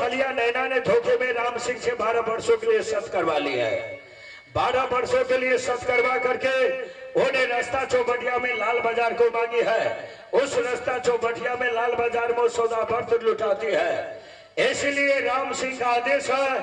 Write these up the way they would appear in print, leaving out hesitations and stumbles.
छलिया नैना ने धोखे में राम सिंह से 12 वर्षों के लिए सत करवा ली है। 12 वर्षों के लिए सत करवा करके उन्हें रास्ता चौबटिया में लाल बाजार को मांगी है। उस रास्ता चौबटिया में लाल बाजार में सौदा वर्त लुटाती है। इसलिए राम सिंह का आदेश है,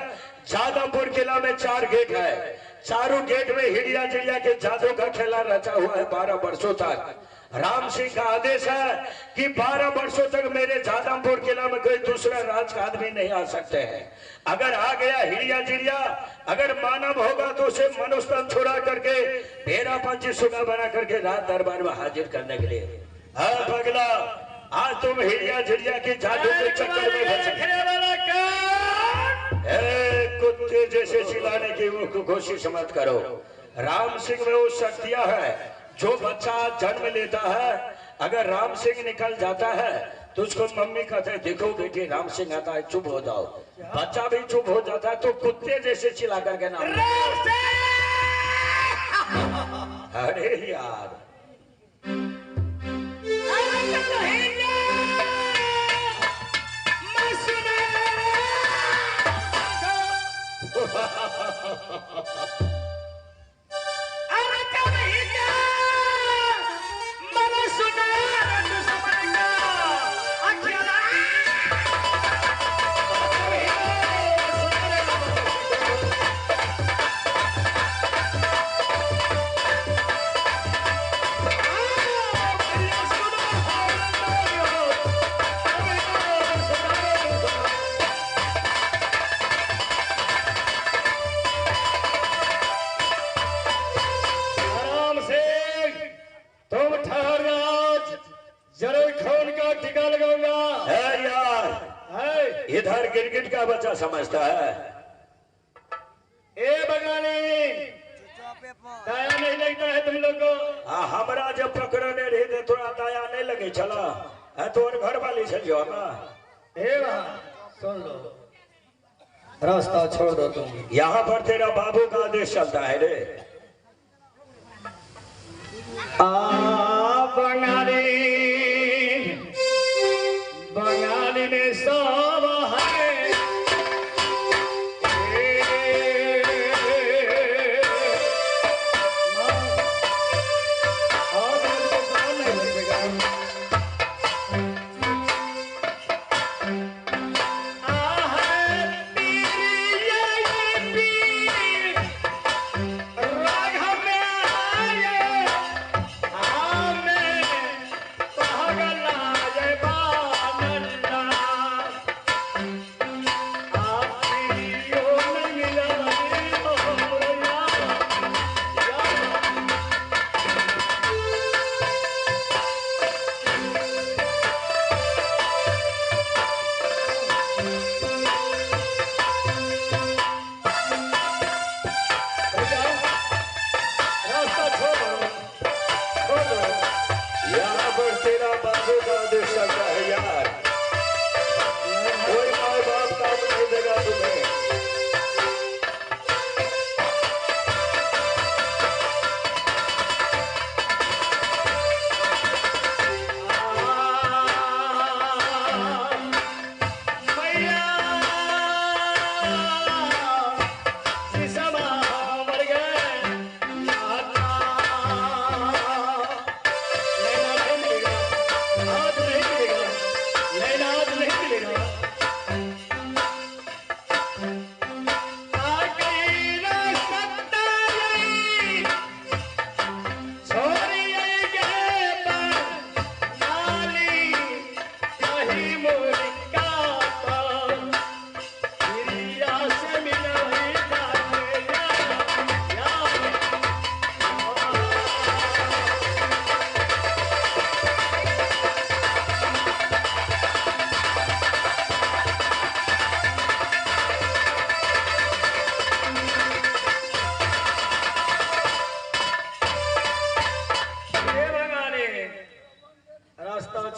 जादमपुर किला में 4 गेट है, चारों गेट में हिड़िया जिड़िया के जादू का खेला रचा हुआ है 12 वर्षों तक। राम सिंह का आदेश है कि 12 वर्षों तक मेरे जादमपुर किला में कोई दूसरा राज का आदमी नहीं आ सकते हैं। अगर आ गया हिड़िया जिड़िया, अगर मानव होगा तो उसे मनुष्य छुड़ा करके भेड़ा पंछी सुगा बना करके राज दरबार में हाजिर करने के लिए। हाँ पगला, आज तुम हिड़िया झिड़िया के जादू के चक्कर में फंसे। कुत्ते जैसे चिल्लाने की कोशिश मत करो। राम सिंह में वो शक्तियां है, जो बच्चा जन्म लेता है अगर राम सिंह निकल जाता है तो उसको मम्मी कहते हैं देखो बेटी राम सिंह आता है, चुप हो जाओ। बच्चा भी चुप हो जाता है तो कुत्ते जैसे चिल्ला करके नाम। अरे यार इधर गिरगिट का बच्चा समझता है। ए बंगाली, दया नहीं लगता है तुम लोग को। हमरा जब पकड़ने रहे थे थोड़ा दया नहीं लगे चला है तो और घर वाली चलियो ना। ए सुन लो, रास्ता छोड़ दो तुम। यहाँ पर तेरा बाबू का आदेश चलता है रे। आ बंगाली, बंगाली ने सब है।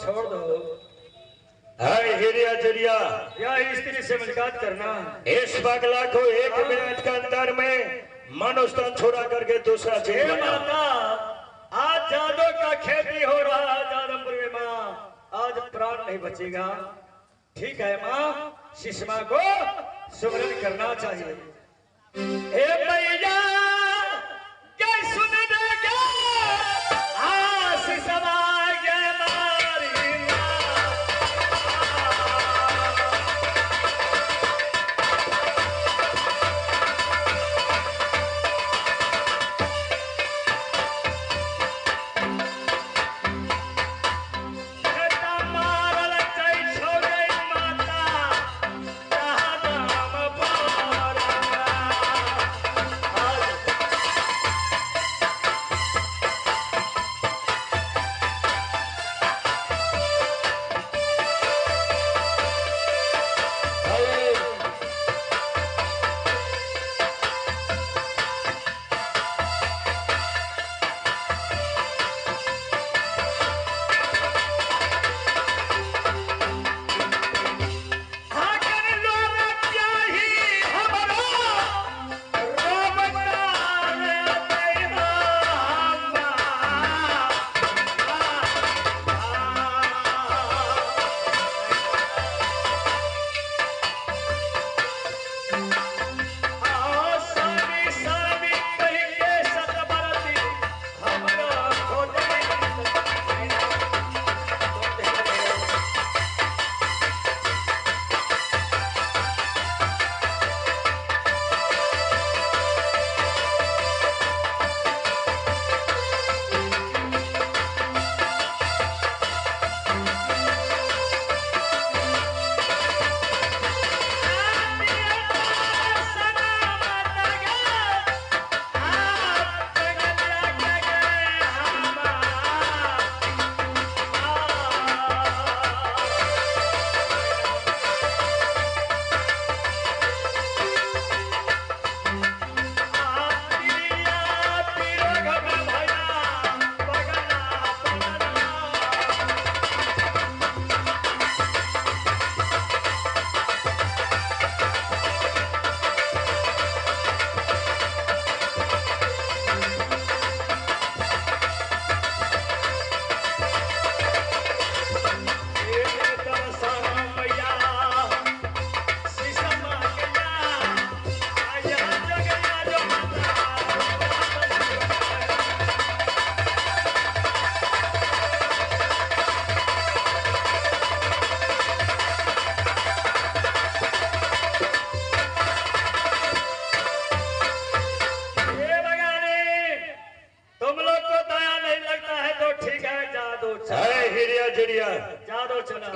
छोड़ दो। हाय हिरिया चिड़िया, या स्त्री से मुलाकात करना। इस बगला को 1 मिनट के अंदर में मनुष्य छोड़ा करके दूसरा चीज माता। आज जादव का खेती हो रहा है जादमपुर में माँ, आज प्राण नहीं बचेगा। ठीक है माँ, शिशमा को सुमरन करना चाहिए। हे मैया के सुन दे आशीषवा गे मारी माँ। मारल चै छोड़े माता नाम पर।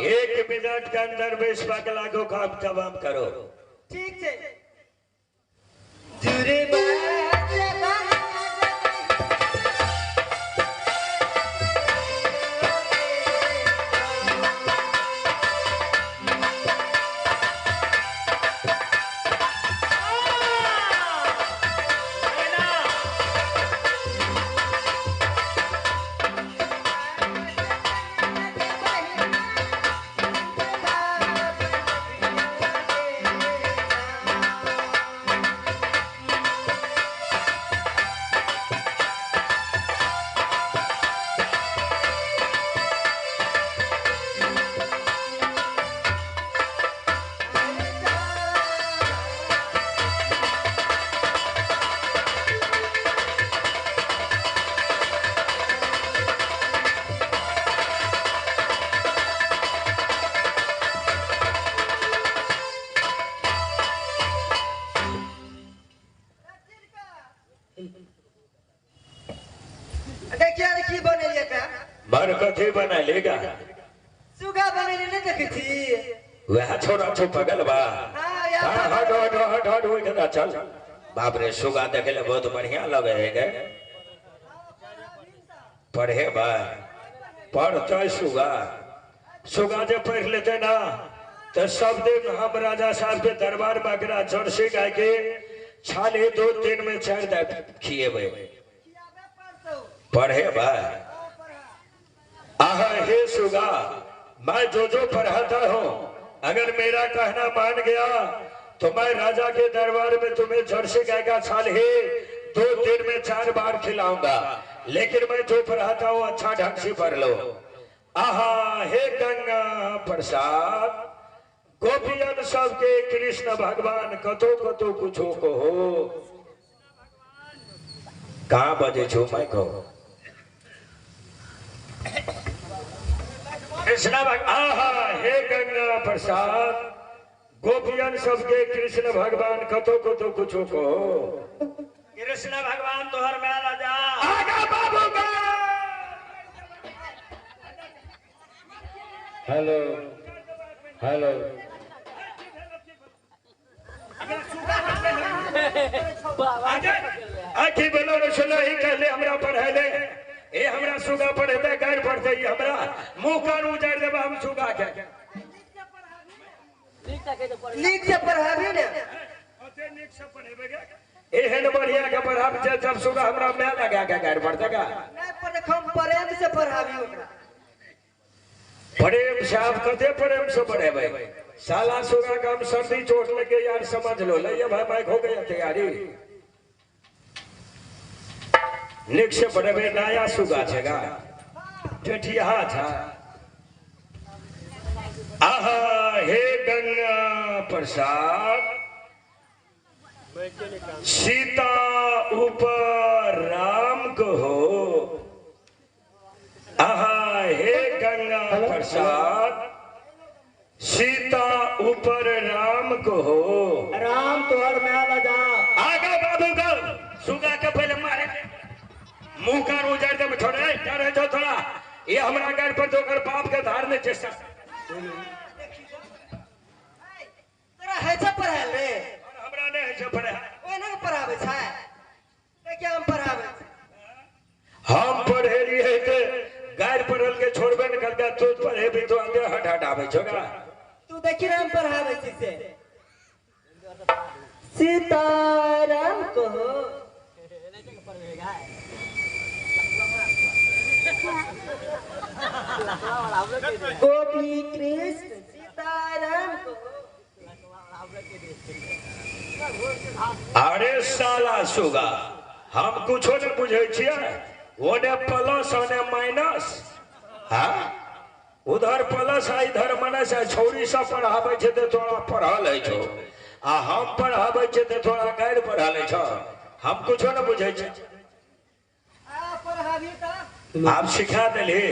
एक मिनट के अंदर में इस पगला को काम तमाम करो। ठीक है। कथी बना लेगा? सुगा बनेली नहीं देखी थी। वह छोरा छो पगल बा। हां हट हट हट हट होई के चल। बाप रे सुगा देखे ले बहुत बढ़िया लगे है गे। पढ़े बा पढ़ते सुगा सुगा जे पढ़ लेते ना तो सब दिन हम राजा साहब के दरबार में अगरा जर्सी गाय के छाले 2 दिन में 4 दे खिएबे। पढ़े बा। आहा हे सुगा, मैं जो जो पढ़ाता हूँ अगर मेरा कहना मान गया तो मैं राजा के दरबार में तुम्हें जर्सी गाय का छाल ही 2 दिन में 4 बार खिलाऊंगा, लेकिन मैं जो पढ़ाता हूँ अच्छा ढंग से पढ़ लो। आहा हे गंगा प्रसाद, गोपियन सबके कृष्ण भगवान कतो कतो कुछो कहो। कहाँ बजे छो मैं कहो कृष्ण भगवान। आहा हे गंगा प्रसाद, गोपियन सबके कृष्ण भगवान कतो कतो कुछो कहो। कृष्ण भगवान तोहर मेला जा आगा बाबू का। हेलो हेलो आखी बोलो रसोला ही कहले हमरा पढ़ेले, ए हमरा सुगा पढ़ेते गायर पढ़ते, हमरा मुंह कान उजाड़ देबा हम सुगा के। नीक से पढ़ाबी ने, ओते नीक से पढ़ेबे गे, एहन बढ़िया के पढ़ाब जे जब सुगा हमरा मैं लगा के गायर पढ़ते का नहीं पढ़े, हम प्रेम से पढ़ाबी ओकरा। प्रेम से आप कते प्रेम से पढ़ेबे साला सुगा का हम सर्दी चोट लगे यार समझ लो। ले भाई माइक हो गया तैयारी, निक से पढ़ेबे नया सुगा छेगा ठेठिया था। आहा हे गंगा प्रसाद, सीता ऊपर राम कहो। आहा हे गंगा प्रसाद, सीता ऊपर राम कहो। राम तोहर मेला जा आगा बाबू का सुगा के पहले मारे मुंह कान उजाड़ दे छोड़े डरे जो थोड़ा ये हमरा घर पर तो कर बाप के धार ने चेष्टा तोरा है छ पढ़ायल रे, हमरा नहीं है छ पढ़ायल, ओए ना पढ़ावे छै ते क्या हम पढ़ावे छै। हम पढ़े रहिए ते गायर पढ़ल के छोड़बे न करके तू पढ़ेबी तो आगे हट हट आवे छोगा। तू देखी राम पढ़ावे छै से सीताराम कहो। गोपी कृष्ण सीताराम कहो। अरे साला सुगा हम कुछो नहीं बुझे छियै, ओने प्लस ओने माइनस, हाँ उधर प्लस आ इधर माइनस आ। छौरी सब पढ़ाबै छै ते तोरा पढ़ल है छौ, आ हम पढ़ाबै छै ते तोरा गैर पढ़ल है छौ। हम कुछो नहीं बुझे छियै। आप सिखा देली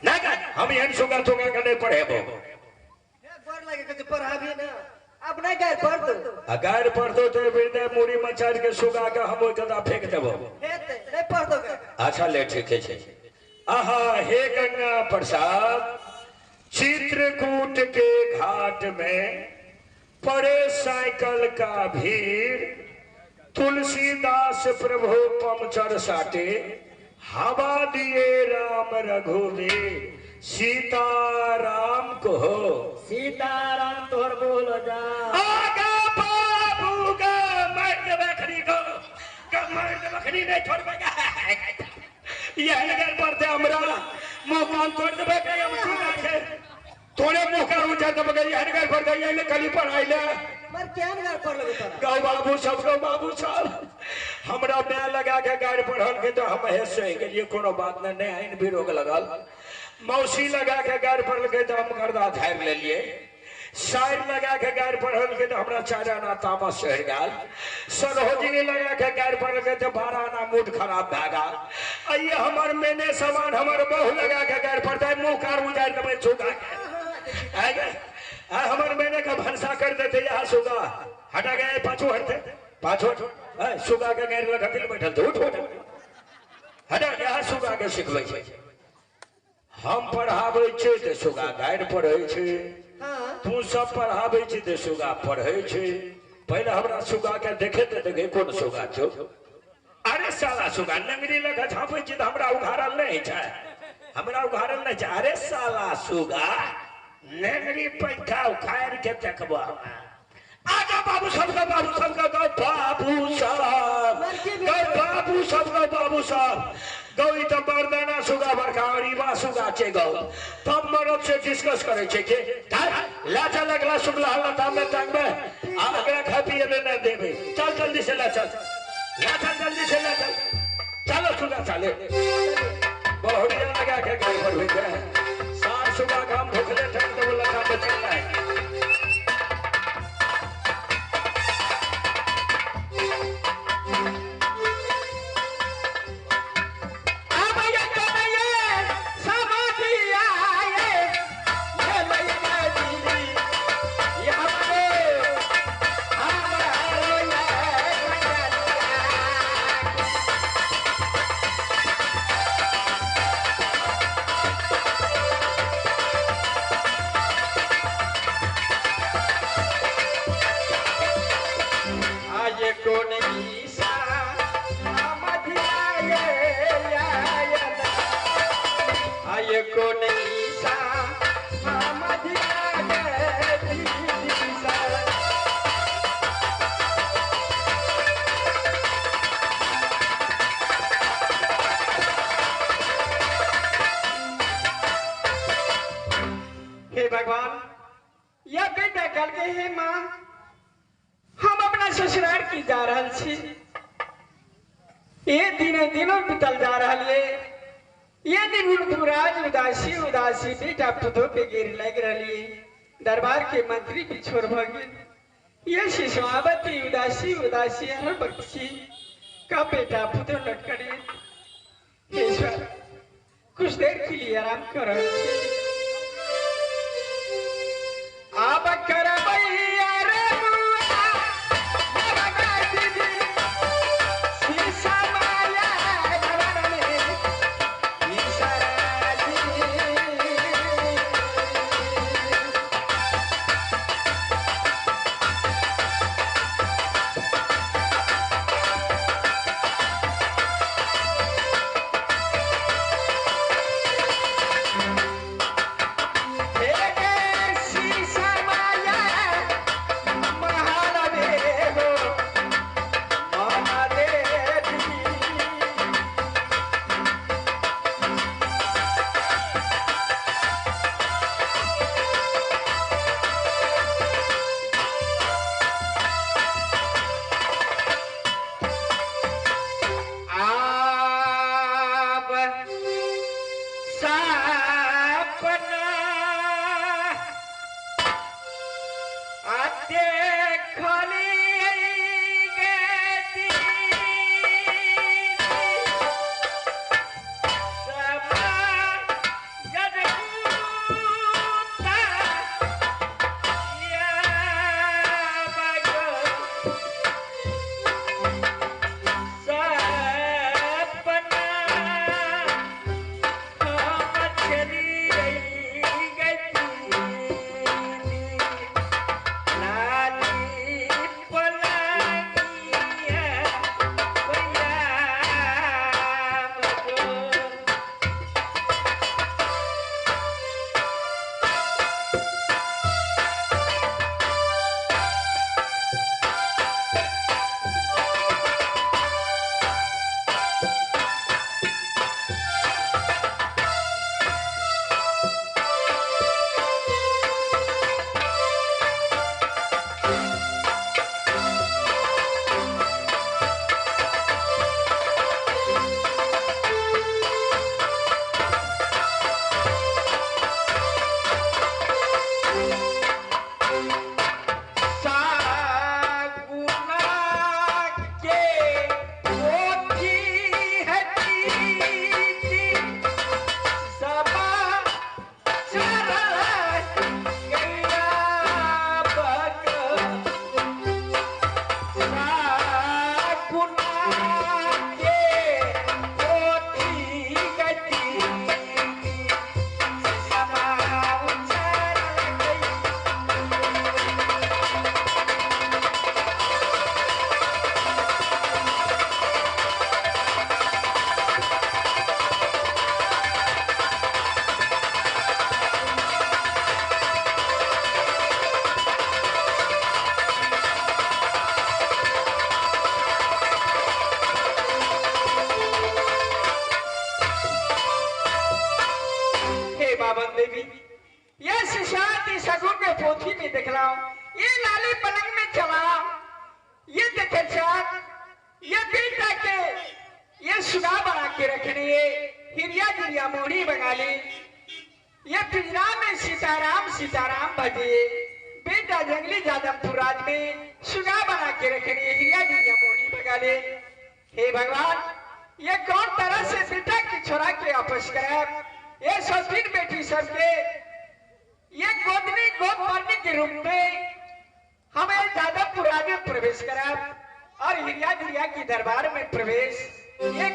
ना, हम एहन सुगा तुगा के नहीं पढ़ेबो। गोर लागे के पढ़ाबी ना, अब नहीं गायर पढ़तो, आ गायर पढ़तो तो हृदय मूड़ी मचार के सुगा के हम ओइ कदा फेंक देबो। नहीं पढ़तो। अच्छा ले ठीक है। आहा हे गंगा प्रसाद, चित्रकूट के घाट में पड़े साइकिल का भीड़, तुलसीदास प्रभु पंचर साटे, हवा दिए राम रघुवीर, सीताराम कहो। सीताराम तोहर बोल जा आगा बाबू का मार देबे खरी को, मार देबे खरी नहीं छोड़बे। यही घर पड़ते हमरा मुंह कान तोड़ देबे के हम सुना के तोरे मुंह कान उठा देबे के। यही घर पर गई ले कली पर आइले मर केहन घर पर लगे तोरा। गौ बाबू सब, गौ बाबू सब हमरा मैं लगा के गाड़ पढ़ल के तो हम हे सही गेलिए, कोनो बात नहीं, नहीं आइन भी रोग लगल। मौसी लगा के गाड़ पढ़ल के तो हम गर्दा झाड़ि लेलिए, साइड लगा के गाड़ पढ़ल के तो हमरा 4 आना तामस चढ़ि गेल, सरोजिनी लगा के गाड़ पढ़ल के तो 12 आना मूड खराब भए गेल। आ ये हमर मेने सामान हमर बहु लगा के गाड़ पढ़तै, मुँह कार उजाड़ि देबै सुगा के। आ हमर मेने के भनसा कर देते यहाँ सुगा हटा गए, पाछू हटते पाछू सुगा के गाड़ लगा बैठल थे, उठ उठ हटा यहाँ सुगा के सिखबै छै। हम पढ़ाबै छियै तऽ सुगा गाड़ि पढ़ै छै, तू सब पढ़ाबै छी तऽ सुगा पढ़ै छै। पहिले हमरा सुगा के देखे तऽ देखे कोन सुगा छौ। अरे साला सुगा नंगरी लग झाँपै छी तऽ हमरा उघारल नहि छै, हमरा उघारल नहि छै। अरे साला सुगा नंगरी पंखा उखाड़ के देखबो हमरा। आजा बाबू सबका, बाबू सबका, गौ बाबू साहब, गौ बाबू सबका, बाबू साहब गौ ई तऽ मर्दाना सुगा बड़का अरीबा सुगा छै गौ। तब मरद से डिस्कस करै छै के ला चल अगला सुगला लता में टांगबे आ अगला खा पिए ले नहीं देबे, चल जल्दी से ला चल, ला चल जल्दी से ला चल, चलो सुगा चले। बहुरिया लगा के गाय पर भेजे सार सुगा काम भूखले ठंड तो लता बचल है। जा रहल छी। ये दिन दिनों बीतल जा रहल ये, ये दिन ऋतुराज उदासी उदासी बेटा पुतो पे गिर लग रही, दरबार के मंत्री भी छोड़ भ गेल। ये शिशुआवती उदासी उदासी हर बख्शी का बेटा पुतो लटकड़ी। ईश्वर कुछ देर के लिए आराम करो। अब करबैया रे बुआ शीशा माया भवन में ईश्वर जी। देवी ये शिशाती सगुन के पोथी में दिखलाओ, ये लाली पलंग में चलाओ, ये देखे चाँद, ये बेटा के ये सुगा बना के रखनी है, हिरिया गिरिया मोड़ी बना ली, ये पिंजरा में सीताराम सीताराम भजे, बेटा जंगली जादमपुर राज में सुगा बना के रखनी है, हिरिया गिरिया मोड़ी बना ले। हे भगवान, ये कौन तरह से बेटा की छोरा के वापस करे? ये 103 बेटी सबके ये गोदनी गोद मरने के रूप में हमें जादवपुर राज में प्रवेश करा और हिरिया गिरिया की दरबार में प्रवेश ये